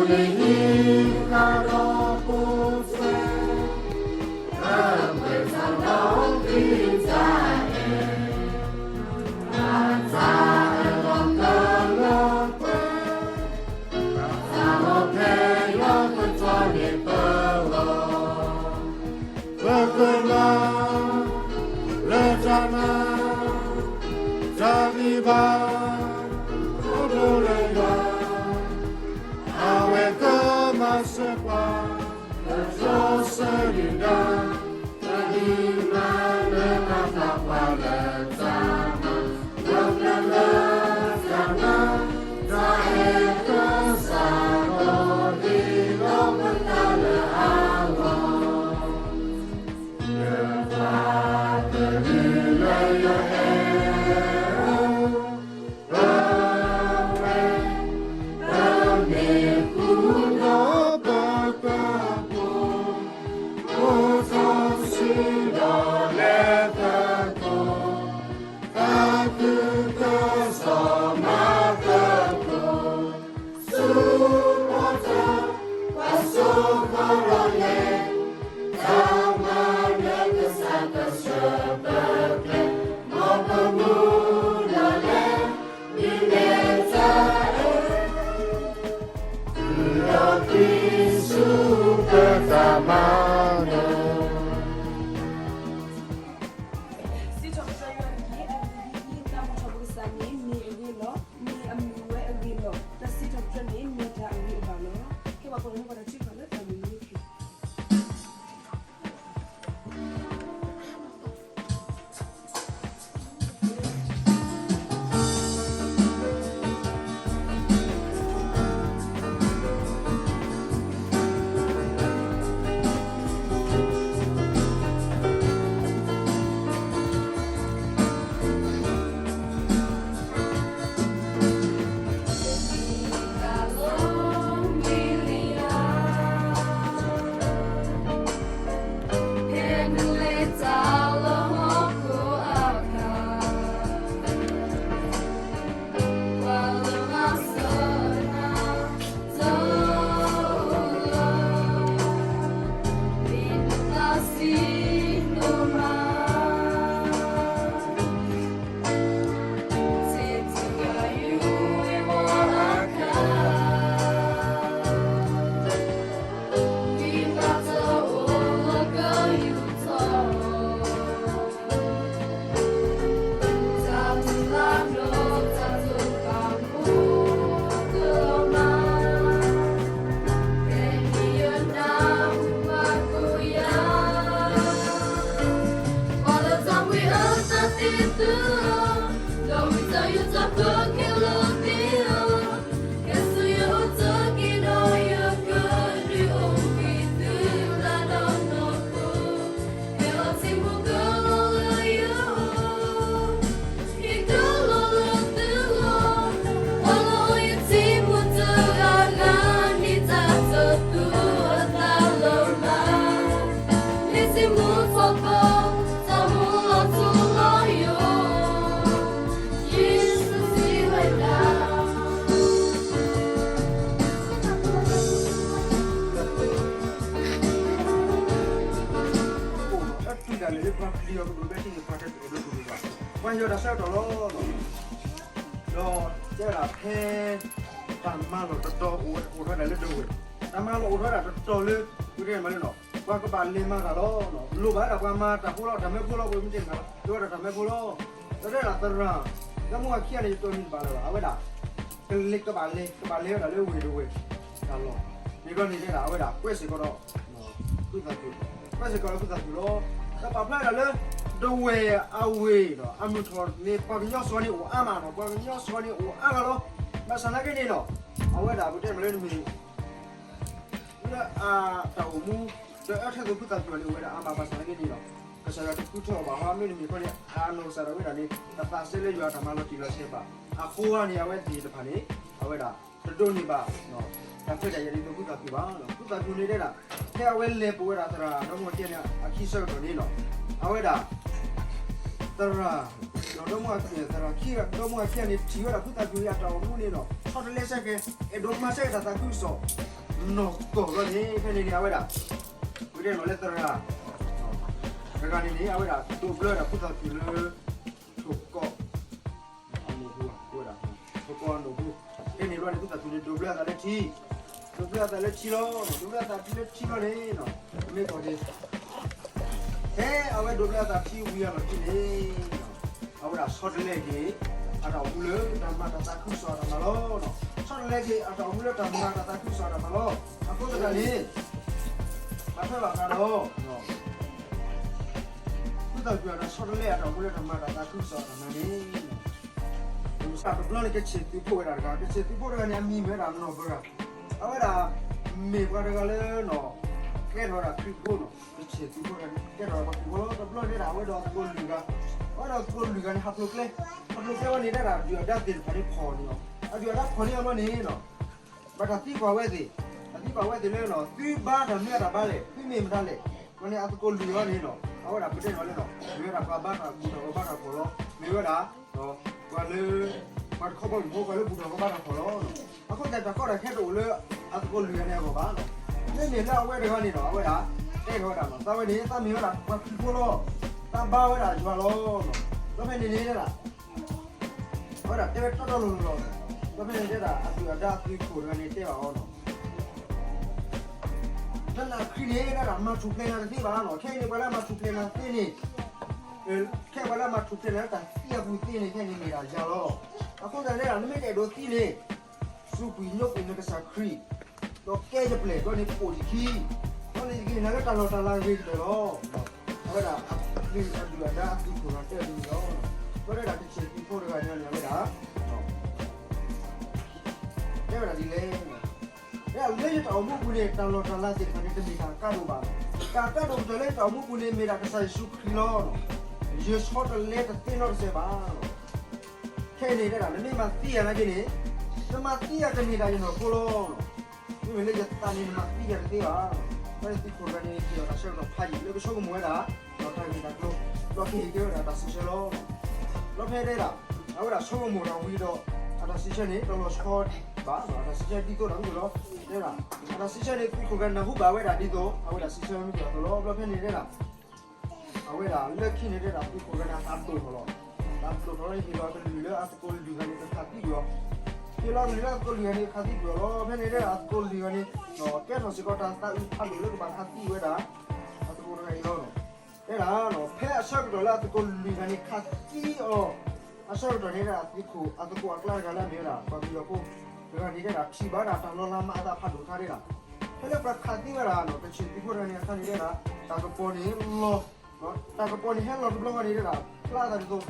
လၢဟံးဃာ်ဒီးပိာ်ထွဲ လၢပှဲၤထီၣ်ဒီးပျံၤတၢ်အဲၣ် အတၢ်အၢၣ်လီၤကလၢပှဲၤ တၢ်လီၤဖဲးလီၤကတီၢ်န့ၣ်ပလီၢ် ပကမၤ လၢတၢ်နာ် တၢ်ဂံၢ်ဘါ ခီဖျိလၢယွၤ အဝဲကမၤစၢၤပှၤ လၢတြီဆၢဒုၣ်ဒါ တၢ်ဒုးမၤလၢအသးပှၤလၢတၢ်နာ် လၢပျၢၤလၢတၢ်နာ် တၢ်အဲၣ်ကစၢ်ဒီး ဟ့ၣ်လီၤပသးလၢအဂီၢ် လၢပှၤတဂ့ၤလၢယအဲၣ် ပဝဲ ပမ့ၢ်ဃူဒီးပကပူၤ အိၣ်ထီၣ်စုဒီးလဲၤသကိး သးခုကစီၣ်မၤသကိး ဆူပီၣ်ထီၣ် ပှၤစိဃီၤလီၤလဲၣ် တၢ်မၤလၢကစၢ်ကဆှၢပကျဲ မ်ပမူဒီးလဲၤ မ့ၢ်တၢ်အဲၣ် ဒီးခရံာ်ဆူပတၢ်မၤလိာ် စံးထီၣ်ပတြၢၤယွၤတက့ၢ်, အဂ့ၢ်ဒ်အံၤ, တၢ်ဘူၣ်ထီၣ်ဘိကစၢ်န့ၣ် မ့ၢ်အဂ့ၤလီၤ, မ့ၢ်အမုာ်ဝဲအဂ့ၤလီၤ. တၢ်စံးထီၣ်ပတြၢၤန့ၣ် မ့ၢ်တၢ်အဂ့ၤအဘၣ်လီၤ. ကဲပှၤကိးဂၤဒဲး ပတၢ်ထုကဖၣ်လၢတၢ်မုာ်မုာ်တက့ၢ်. ပှၤယွၤတၢ်ဆၢကတီၢ်လီၤ. ဒီးတဲဒၣ်ဖဲ တၢ်မၤလီၢ်တတီၤ အိၣ်ထီၣ်ဒၣ်လၢဒဝဲၢ်, တၢ်မၤလီၢ်အိၣ်ထီၣ်ဒၣ်တတီၤလၢ ပတဲမးလၢနီၤ ပှၤကဘၣ်လဲၤမၤတၢ်လီၤ. လိၣ်ဘၣ်ဒၣ်ပှၤမၤတၢ်ဖိလီၤ, တၢ်မၢဖိလီၤ, ပမ့ၢ်တဲမးလီၤ တဲဝဲဒၣ်တၢ်မၢဖိလီၤ. ဒီးတဲဒၣ်သရၣ် ဒီမါဝၤခံဂၤန့ၣ် ယတိၢ်နီၣ်တဘၣ်လၢၤဘၣ်, အဝဲဒၣ် ကလဲၤ ကဘၣ်လဲၤ ကဘၣ်လဲၤဝဲဒၣ်လၢဝ့ၢ်ဒဝဲၢ်တၢ်လီၢ်, မ့ၢ်ဘျီန့ၣ်တဲဒၣ် အဝဲဒၣ်ကွဲးစ့ၢ်ကီးဒီး ဖုသၣ်ဖုၣ်, ကွဲးစ့ၢ်ကီးဒီးဖုသၣ်ဖုၣ်လီၤ. ဒီးပာ်ဖျါဒၣ်လၢ ဒဝဲၢ်အဝ့ၢ်ဒီး အမုၢ်ထီၣ်န့ၣ် ပှၤကညီစှီၤန့ၣ်အိၣ်အါမးနီၤ, ပှၤကညီစှီၤန့ၣ်အိၣ်အါဂၤလီၤ. ဘၣ်ဆၣ်သနာ်က့န့ၣ်နီၤ အဝဲဒၣ်ပတဲမးလၢနမ့ၢ် လၢအတၢ်အိၣ်မူ ဒီးအထဲသိးဖုသၣ်ဖုၣ်အီၤန့ၣ် အိၣ်ဝဲဒၣ်အါမး ဘၣ်ဆၣ်သနာ်က့န့ၣ်နီၤ ကစၢ်ယွၤတဃုထၢအီၤဘၣ်, မ့တမ့ၢ်ဘၣ်န့ၣ် အနီၢ်ကစၢ်ဒၣ်ဝဲဒၣ်န့ၣ် တသးစဲလၢယွၤအတၢ်မၤလီၤတံၢ်လီၤဆဲးဘၣ်. အဃိန့ၣ် အဝဲသ့ၣ်တဖၣ်န့ၣ် အဝဲဒၣ် တဒိးန့ၢ်ဘၣ် တၢ်ခွဲးတၢ်ယာ်ဒ်သိးဖုသၣ်ဖုၣ်ဘၣ်. ဖုသၣ်ဖုၣ်န့ၣ်တဲဒၣ် ဖဲအဝဲလဲၤပိာ်ဝဲဒၣ်သရၣ် ဒီမါဝၤခံဂၤန့ၣ် အခံဆၢကတီၢ်န့ၣ်နီၤ အဝဲဒၣ် သရၣ် ဒီး သရၣ်ခံဂၤ ဒီမါဝၤခံဂၤန့ၣ် ထံၣ်ဝဲဒၣ်ဖုသၣ်ဖုၣ်အတၢ်အိၣ်မူန့ၣ်နီၤ ဆီတလဲဆၢကဲ အဲၣ်ဒိးမၤဆၢက့ၤတၢ်သးခုကစီၣ် နီၢ်ကီၢ်လီၤန့ၣ် ဖဲန့ၣ်န့ၣ် အဝဲဒၣ် ဝံၤတဲလီၤလၢသရၣ် တဂၤန့ၣ်န့ၣ် အဝဲဒၣ်ဒိးဘျၢဝဲဒၣ်ဖုသၣ်ဖုၣ်လၢ ထိၣ်ကီၢ် အနိၣ်ဟူ ဝဲဒၣ် ထိၣ်ကီၢ်အနိၣ်ဟူ ဖဲန့ၣ်ဘျီန့ၣ် ဖုသၣ်ဖုၣ်န့ၣ် ဒိးဘျၢအသးလၢထံ ဒိးဘျၢအသးလၢထံလီၤ ဒိးဘျၢအသးလၢထံလီၤန့ၣ် မ့ၢ်ကီၢ်န့ၣ် ဖဲအဝဲဒိးဘျၢအသးထံဝံၤအလီၢ်ခံန့ၣ် အဝဲဒၣ်ဆီတလဲက့ၤ အတၢ်အိၣ်မူလၢတၢ်မၤတၢ်သးခုကစီၣ်အတၢ်မၤလီၤ. ဆီတလဲက့ၤအတၢ်အိၣ်မူလၢတၢ်မၤတၢ်သးခုကစီၣ်အတၢ်မၤလီၤ. အဃိသတးန့ၣ် ဘၣ်ထွဲဘၣ်ဃးဒီး ဖုသၣ်ဖုၣ်အတၢ်ဆီတလဲအတၢ်အိၣ်မူလၢတၢ်မၤတၢ်သးခုကစီၣ်အတၢ်မၤန့ၣ် တဘျီန့ၣ် ကဆံၣ်သုးဖိဝဲဒၣ်တဂၤ ကဆံၣ်သုးဖိတဂၤန့ၣ် အမံၤမ့ၢ်ဝဲဒၣ်နီၢ်ဘၢဂၤ အဝဲဒၣ် မ့ၢ်ပှၤတဂၤလၢ ကဲထီၣ်ဝဲဒၣ်ခရံာ်ဖိနီၤ ကဆံၣ်သုးဖိတဂၤန့ၣ် ကဲထီၣ်ဝဲဒၣ်ပှၤခရံာ်ဖိလီၤ. တဘျီန့ၣ်ဒၣ် အဝဲဒီးအသကိးလွံၢ်ဂၤ အဝဲဒီးအသကိးလွံၢ်ဂၤန့ၣ် ဟးဖျိးကျဲ ဟးဖျိးကျဲဝဲန့ၣ်ဒၣ် ဒုၣ်ဒါသ့ၣ်တဖၣ်န့ၣ်ဖီၣ်န့ၢ်အီၤ အဒုၣ်ဒါဖီၣ်န့ၢ်အီၤဘျီန့ၣ်နီၤ ဘၣ်တၢ်သံကွၢ်ဝဲသ့ၣ် တၢ်သံကွၢ်ဝဲသ့ၣ်လၢ သုဘါတၢ်မ့ၢ်ဝဲဒၣ်ဘါလဲၣ် သုမ့ၢ်မတၤလဲၣ် ဝဲန့ၣ်အသကိးလွံၢ်ဂၤန့ၣ်နီၤ အဝဲဒၣ်ပတဲထီၣ်လၢနီၤ မ့ၢ်ဝဲဒၣ်ပှၤဘါတၢ်ဘူၣ်ထီၣ်ဂီၤဘါတၢ်ဖီၣ်လီၤ မ့ၢ်ဝဲဒၣ် ပှၤလၢ ပှၤတခီဘီမုၢ်ဖိ ပှၤလၢဘူၣ်ထီၣ်ဂီၤဘါတၢ်ဖီၣ်လီၤ. အဃိသတးတၢ်ကီတၢ်ခဲတအိၣ်လၢ အသကိးလွံၢ်ဂၤန့ၣ်အဂီၢ်ဘၣ်နီၤ မ့မ့ၢ်လၢအဝဲတဂၤန့ၣ်ဒီး အဝဲဒၣ် တဲထီၣ်ဝဲဒၣ်နီၤ သးဝဲန့ၣ် သးမ့ၢ်ဝဲဒၣ်ပှၤခရံာ်ဖိလီၤ သးဘါဝဲဒၣ်ယွၤလီၤ ဒီးဖဲန့ၣ်န့ၣ်ဒၣ် အဝဲဒၣ်တဲဝဲတီတီလိၤလိၤလီၤ. ဒီးဖဲန့ၣ်တဲဒၣ် အဒုၣ်အဒါအသုးခိၣ်တဂၤန့ၣ်တဲဘၣ်အီၤနီၤ နနၢ်ခရံာ်န့ၣ်ဒၣ် မၤထူၣ်ဖျဲးနၤတသ့ဘၣ်နီၤ ခဲအံၤန့ၣ် ပှၤလၢအမၤထူၣ်ဖျဲးနၤသ့န့ၣ် ခဲပှၤလၢအမၤထူၣ်ဖျဲးနၤလၢတၢ်သံအပူၤသ့န့ၣ် ခဲအံၤန့ၣ်မ့ၢ်ဒၣ်ယၤလီၤ. အဃိသတးန့ၣ် နမ့ၢ်တအဲၣ်ဒိးသံန့ၣ် စူးကွံာ်ညိကွံာ်နကစၢ်ခရံာ် ဒီးကဲယပျဲၢ် ဒီးန့ၣ်ပိာ်ယခံ ဒီးန့ၣ်ယကဟ့ၣ်နၤလၢတၢ်လီၢ်တၢ်လၤအဂ့ၤကတၢၢ်လီၤ. အဝဲဒၣ်အဒုၣ်အဒါအသုးခိၣ်တဂၤတဲဒ်န့ၣ်လီၤ. ဒီးတဲဒၣ်ကဆံၣ်သုးဖိတဂၤန့ၣ်န့ၣ် အဝဲဒၣ် တဲဝဲဒၣ်ဒ်လဲၣ် လၢယတၢ်အိၣ်မူပူၤန့ၣ် တၢ်လီၢ်တၢ်လၤသ့ၣ်တဖၣ်န့ၣ် တမ့ၢ်တၢ်ကါဒိၣ်ဘၣ်. တၢ်ကါဒိၣ်ကတၢၢ်လၢယတၢ်အိၣ်မူပူၤန့ၣ် မ့ၢ်ဒၣ်ကစၢ်ယ့ၣ်ၡူးခရံာ်လီၤ. ယဆီတလဲတသ့နီတစဲးဘၣ်. ခဲအံၤန့ၣ်တဲဒၣ် နမ့ၢ်မၤသံယၤနာ်က့န့ၣ် နမၤသံယၤကမ့ၢ်ဒၣ်ယနီၢ်ခိလီၤ. မ့မ့ၢ်လၢယသးန့ၣ် နမၤသံယၤတသ့ဘၣ်. တၢ်သုးခိၣ်တဂၤန့ၣ် ဟ့ၣ်လီၤတၢ်ဆၢကတီၢ်ဖးယံာ်လၢကဆိကမိၣ်ဝဲဒၣ် ဒီးတၢ်ဂ့ၢ်တၢ်ကျိၤ ဒီးကဟ့ၣ်က့ၤဝဲဒၣ်တၢ်စံးဆၢလီၤ. ဒီးဖဲတဲဒၣ် အဝဲဒၣ်ဆိကမိၣ်တၢ်ဝံၤဒီး အတၢ်စံးဆၢန့ၣ် တလီၤဆီဘၣ်. အတၢ်စံးဆၢဒ်သိးတၢ်မုၢ်လီၤ. တဲဒၣ် အတၢ်စံးဆၢန့ၣ် သုးခိၣ်တဂၤနၢ်ဟူဘၣ်ဝဲဒၣ်ဒ်သိး အဝဲဒၣ်စံးဆၢမုၢ်လီၤအသိးလီၤ. ဒီးဖဲန့ၣ်တဲဒၣ် အဝဲဒၣ်လၢခံန့ၣ်တဲဒၣ် သုးခိၣ်တဂၤန့ၣ် အသးဒိၣ်ထီၣ်လီၤ. အသးဒိၣ်ထီၣ်လီၤ ဟ့ၣ်လီၤအကလုၢ်လၢအသကိးလွံၢ်ဂၤန့ၣ် ကခးသံကွံာ်အီၤ. ဟ့ၣ်လီၤအကလုၢ်လၢအသကိးလွံၢ်ဂၤန့ၣ် ကခးသံကွံာ်အီၤလီၤ. ဖဲန့ၣ်တဲဒၣ် အသကိးလွံၢ်ဂၤန့ၣ် ကဲထီၣ်စ့ၢ်ကီးတၢ်သးအုးဖးဒိၣ်လၢကဘၣ်ခးသံဝဲဒၣ် အသကိးတဂၤအံၤလီၤ. တဲဒၣ် ဖဲအဆၢကတီၢ်လၢအသကိးလွံၢ်ဂၤန့ၣ် ခးသံအီၤ အဆၢကတီၢ်န့ၣ်ဒၣ် သုးခိၣ်အသကိးအကျါတဂၤလၢအမ့ၢ်ဝဲဒၣ် ပှၤပယီၤဖိတဂၤန့ၣ်တဲဒၣ် ထံၣ်ဘၣ်ဒၣ်တၢ်လီၤလးမၤအသးဖးဒိၣ်အခါတဲဒၣ် ဖဲလၢပှၤခးသံဝဲဒၣ် ကဆံၣ်သုးဖိတဂၤန့ၣ်အခါန့ၣ်တဲဒၣ် တၢ်ကပီၤန့ၣ်လီၤ တၢ်ကပီၤန့ၣ်ဟဲလီၤတဘျီဃီန့ၣ်တဲဒၣ် ဖျါသးဒ်သိး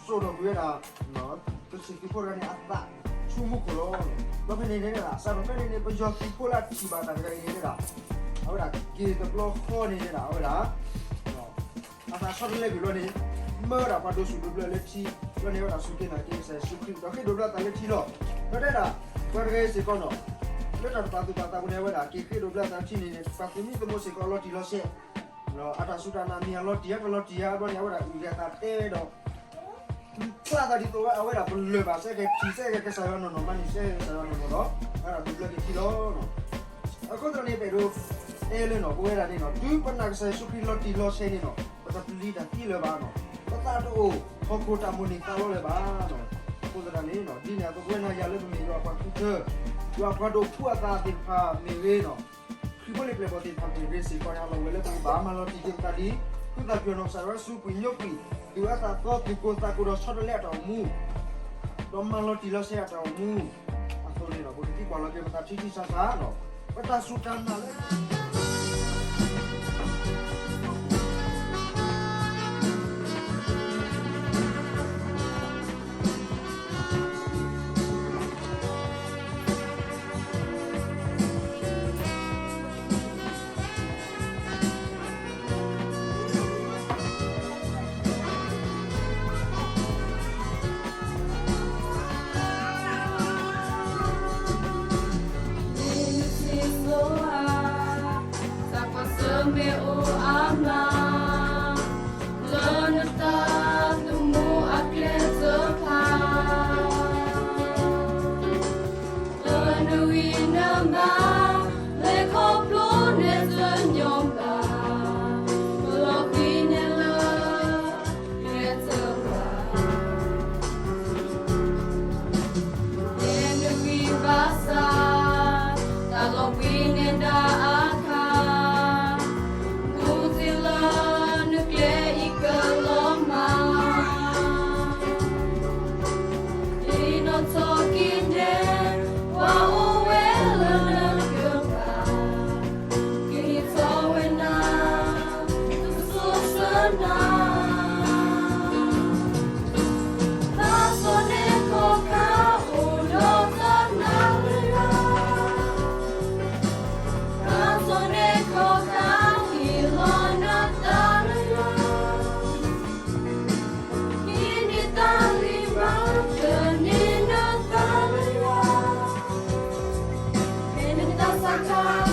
စိာ်ထီၣ်ကွံာ်ဝဲဒၣ် ကဆံၣ်သုးဖိတဂၤန့ၣ် အသးဆူမူခိၣ်လီၤ. ဒီးဖဲန့ၣ်န့ၣ်တဲဒၣ် စးထီၣ်ဖဲန့ၣ်န့ၣ် ပယီၤသုးဖိလၢအထံၣ်ဘၣ်တၢ်တဂၤအံၤန့ၣ်တဲဒၣ် အဝဲဒၣ်က့ၤတဘျီဃီန့ၣ်တဲဒၣ် အဝဲဒၣ် အသးဆီတလဲကွံာ်ဘျီန့ၣ် မၢဝဲဒၣ်ပှၤဒိးစူၣ်ဒိးဘျၢလၢထံ ဘျီန့ၣ်ဝဲဒၣ်စူၢ်က့ၤနာ်က့ၤကစၢ်ယ့ၣ်ၡူးခရံာ် ဒီးဃ့ဒိးဘျၢသးလၢထံလီၤ. ဒီးတဲဒၣ် ပှၤတဂၤအံၤစ့ၢ်ကီးနီၤ လၢတၢ်တပာ်သူၣ်ပာ်သးပူၤန့ၣ် အဝဲဒၣ်က့ၤဃ့ဒိးဘျၢသးလၢထံန့ၣ်န့ၣ် ပှၤသုးမုၢ်သံၣ်ဘိစ့ၢ်ကီးလီၤတံၢ်လီၤဆဲး အတၢ်စူၢ်တၢ်နာ်မ့ၢ်အလီၤတံၢ်ဧါတလီၤတံၢ်ဧါ ဘျီန့ၣ် အဝဲဒၣ်အုၣ်က့ၤအသးတဲဝဲဒီး ဖျါသးဒ်သိးဝဲ အဝဲဒၣ်ပလၢၢ်ဘၣ်စဲကဲၤထံၣ်စဲကဲၤကစၢ်ယွၤနီၢ်နီၢ် မၤန့ၢ်စဲကဲၤကစၢ်ယွၤနီၢ်နီၢ်ဒီး အဝဲဒၣ်ဒိးဘျၢက့ၤထံလီၤ. အဃိသတးန့ၣ် ပအဲၣ်ဒိးတဲလၢနီၤ ပဝဲဒၣ်န့ၣ်နီၤ တုၤပနာ်ကစၢ်ယ့ၣ်ၡူးခရံာ်လီၤတံၢ်လီၤဆဲးန့ၣ်နီၤ ပတပျံၤတၢ်သံလၢၤဘၣ်နီၤ ပသးတအိၣ်ဟီၣ်ခိၣ်တၢ်မိၣ်န့ၢ်သးလီလၢၤဘၣ်နီၤ. အဃိသတးန့ၣ်နီၤ ဒ်န့ၣ်အသိးပဝဲနၤယၤလၢပမ့ၢ်ယွၤအပှၤဃုထၢ ယွၤအပှၤဒိးဖှူအသးသ့ၣ်တဖၣ်မ့ၢ်ဂ့ၤနီၤ ခရံာ်ဖိလံၤပျဲၢ်ဘီၣ်သ့ၣ်တဖၣ်မ့ၢ်ဂ့ၤစ့ၢ်ကီးန့ၣ် အလီၢ်ဝဲလၢပကဘၣ်မၤလီၤတံၢ်က့ၤပသးဒ် ဖုသၣ်ဖၠူၣ်နီၢ်ကစၢ်ဒၣ်ဝဲစူးကွံာ်ညိကွံာ် သူၣ်အၢသးသီ သူၣ်ကိၢ်သးဂီၤဒီးဆီတလဲအတၢ်အိၣ်မူ ဒီးမၤလီၤတံၢ်လီၤဆဲးအတၢ်အိၣ်မူ အသိးန့ၣ်ဒီး ပကသံကွၢ်လီၤက့ၤပသးထံထံဆးဆးနီၤ ပတၢ်စူၢ်တၢ်နာ်လၢ မ့ၢ်နစံးစိၤဧါ, သးပှၢ်စၢၤမ့ၢ်အိၣ်အါမး, လၢနတၢ်သမူအကျဲစၢဖး, လၢနဂံၢ်နဘါ, လၢ ခီဖျိန့ၣ်တညီဘၣ်, လီၤကွံာ်န့ၣ်လၢ ယဲၢ်တဘၣ်, ယဲၢ်နဂံၢ်ဘၣ်ဆၣ်, တၢ်လီၤဘှံးန့ၢ်ဒၣ်အခါ, မူတ့ၢ်လၢနကျဲအံၤကလီၤမၢ်, ဒ်နီၣ်ထီၣ်က့ၤန့ၣ်, ပှၤအိၣ်ဝဲလၢနကပၤ, ကဟ့ၣ်ထီၣ်ဝဲနၤ, ကစိာ်ဆၢနၤ, တၢ်စိန့ၢ်ခီၣ်ခါအိၣ်ဒီးတၢ်နါလၢယွၤ, တၢ်စိန့ၢ်ခီၣ်ခါဟ့ၣ်လီၤနၤတၢ်လၢယွၤ, ဟံးန့ၢ်တၢ်ဂံၢ်ဘါ ကန့ၢ်နတၢ်လၢယွၤ, မ့ၢ်နတၢ်ဆါခါ